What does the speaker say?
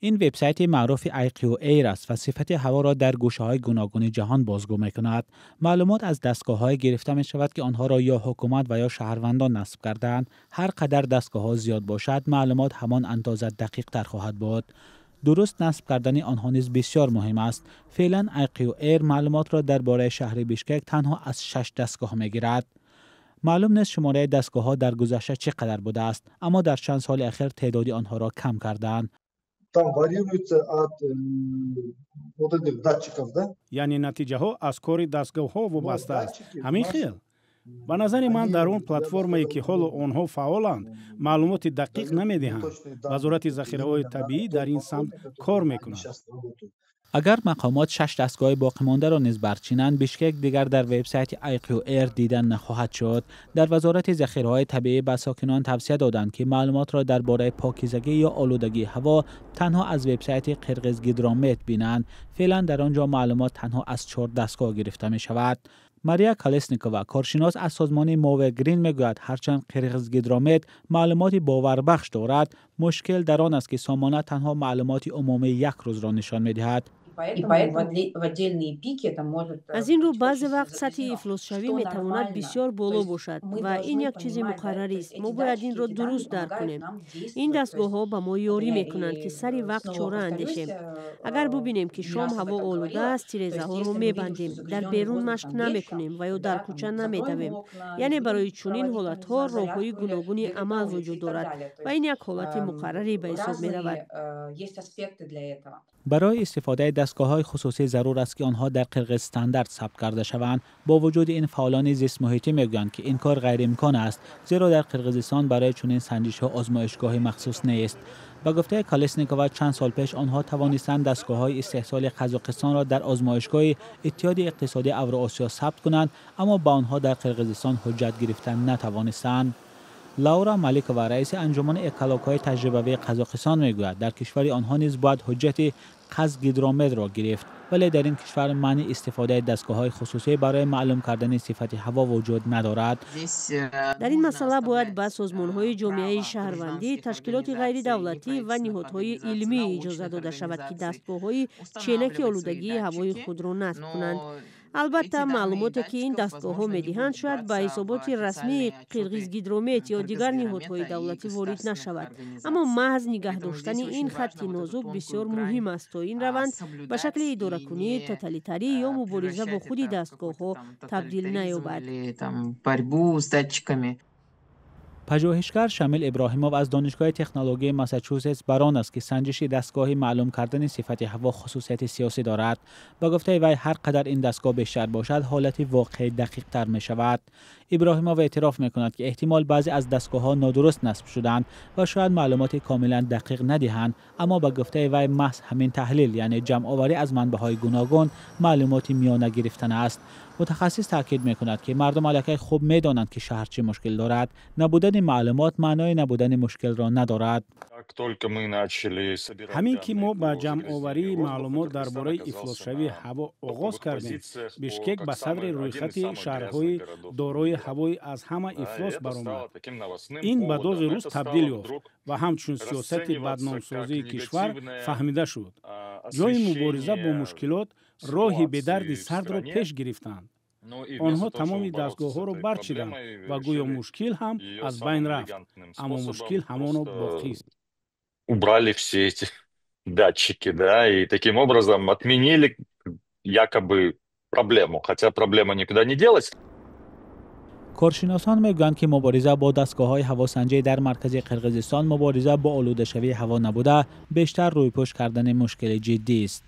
Ин вебсайти маъруфи IQ Air аст ва сифати ҳаворо дар гӯшаҳои гуногуни ҷаҳон бозгӯ мекунад. Маълумот аз дастгоҳҳое гирифта мешавад, ки онҳоро ё ҳукумат ва ё шаҳрвандон насб кардаанд. Ҳар қадар дастгоҳҳо зиёд бошад, маълумот ҳамон андоза дақиқтар хоҳад буд. Дуруст насб кардани онҳо низ бисёр муҳим аст. Феълан IQ Air маълумотро дар бораи шаҳри Бишкек танҳо аз шаш дастгоҳ мегирад. Маълум нест, шумораи дастгоҳҳо дар гузашта чӣ қадар будааст, аммо дар чанд соли ахир теъдоди онҳоро кам кардаанд. Там варьируется от вот этих датчиков, да? Яъне натиҷаҳо аз кори дастгоҳҳо вобаста аст, ҳамин хел. Ба назари ман, дар он платформае, ки ҳоло онҳо фаъоланд, маълумоти дақиқ намедиҳанд. Вазорати захираҳои табиӣ дар ин самт кор мекунад. Агар мақомот шаш дастгоҳи боқимондаро низ барчинанд, Бишкек дигар дар вебсайти IQ Air дидан нахоҳад шуд. Дар Вазорати захираҳои табиӣ ба сокинон тавсия доданд, ки маълумотро дар бораи покизагӣ ё олудагии ҳаво танҳо аз вебсайти Қирғизгидромет бинанд. Феълан дар он ҷо маълумот танҳо аз чор дастгоҳ гирифта мешавад. Мария Колесникова, коршинос аз созмони Мове Грин, мегӯяд, ҳарчанд Қирғизгидромет маълумоти боварбахш дорад, мушкил дар он аст, ки сомона танҳо маълумоти умумии як рӯзро нишон медиҳад. Аз ин рӯ, баъзе вақт сатҳи ифлосшавӣ метавонад бисёр боло бошад ва ин як чизи муқаррарист. Мо бояд инро дуруст дарк кунем. Ин дастгоҳҳо ба мо ёрӣ мекунанд, ки сари вақт чора андешем. Агар бубинем, ки шом ҳаво олуда аст, тирезаҳоро мебандем, дар берун машқ намекунем ва ё дар кӯча намедавем. Яъне барои чунин ҳолатҳо роҳҳои гуногуни амал вуҷуд дорад ва ин як ҳолати муқаррарӣ ба ҳисоб меравад. Барои истифодаи дастгоҳҳои хусусӣ зарур аст, ки онҳо дар Қирғизстандарт сабт карда шаванд. Бо вуҷуди ин, фаъолони зистмуҳитӣ мегӯянд, ки ин кор ғайриимкон аст, зеро дар Қирғизистон барои чунин санҷишҳо озмоишгоҳи махсус нест. Ба гуфтаи Колесникова, чанд сол пеш онҳо тавонистанд дастгоҳҳои истеҳсоли Қазоқистонро дар озмоишгоҳи Иттиҳоди Иқтисодии Авроосиё сабт кунанд, аммо ба онҳо дар Қирғизистон ҳуҷҷат гирифта натавонистанд. Лаура Маликова, раиси Анҷумани экологҳои таҷрибавии Қазоқистон, мегӯяд, дар кишвари онҳо низ бояд ҳуҷҷати Қазгидрометро гирифт, вале дар ин кишвар манъи истифодаи дастгоҳҳои хусусӣ барои маълум кардани сифати ҳаво вуҷуд надорад. Дар ин масъала бояд ба созмонҳои ҷомеаи шаҳрвандӣ, ташкилоти ғайридавлатӣ ва ниҳодҳои илмӣ иҷоза дода шавад, ки дастгоҳҳои ченаки олудагии ҳавои худро насб кунанд. Албатта, маълумоте, ки ин дастгоҳҳо медиҳанд, шояд ба ҳисоботи расмии Қирғизгидромет ё дигар ниҳодҳои давлатӣ ворид нашавад, аммо маҳз нигаҳ доштани ин хатти нозук бисёр муҳим аст, то ин раванд ба шакли идоракунӣ, тоталитарӣ ё мубориза бо худи дастгоҳҳо табдил наёбад. Пажӯҳишгар Шамил Иброҳимов аз Донишгоҳи технологияи Массачусетс бар он аст, ки санҷиши дастгоҳи маълум кардани сифати ҳаво хусусияти сиёсӣ дорад. Ба гуфтаи вай, ҳар қадар ин дастгоҳ бештар бошад, ҳолати воқеӣ дақиқтар мешавад. Иброҳимов эътироф мекунад, ки эҳтимол баъзе аз дастгоҳҳо нодуруст насб шуданд ва шояд маълумоти комилан дақиқ надиҳанд, аммо ба гуфтаи вай, маҳз ҳамин таҳлил, яъне ҷамъоварӣ аз манбаъҳои гуногун, маълумоти миёна гирифтан аст. Мутахассис таъкид мекунад, ки мардум аллакай хуб медонанд, ки шаҳр чӣ мушкил дорад. Набудани маълумот маънои набудани мушкилро надорад. Ҳамин ки мо ба ҷамъоварии маълумот дар бораи ифлосшавии ҳаво оғоз кардем, Бишкек ба садри рӯйхати шаҳрҳои дорои ҳавои аз ҳама ифлос баромад. Ин ба доғи рӯз табдил ёфт ва ҳамчун сиёсати бадномсозии кишвар фаҳмида шуд. Ҷои мубориза бо мушкилот, роҳи бедарди сардро пеш гирифтанд. Онҳо тамоми дастгоҳҳоро барчиданд ва гӯё мушкил ҳам аз байн рафт, аммо мушкил ҳамоно боқист. Убрали все эти датчики, да, и таким образом отменили якобы проблему, хотя проблема никуда не делась. Коршиносон мегӯянд, ки мубориза бо дастгоҳҳои ҳавосанҷӣ дар маркази Қирғизистон мубориза бо олудашавии ҳаво набуда, бештар рӯйпӯш кардани мушкили ҷиддист.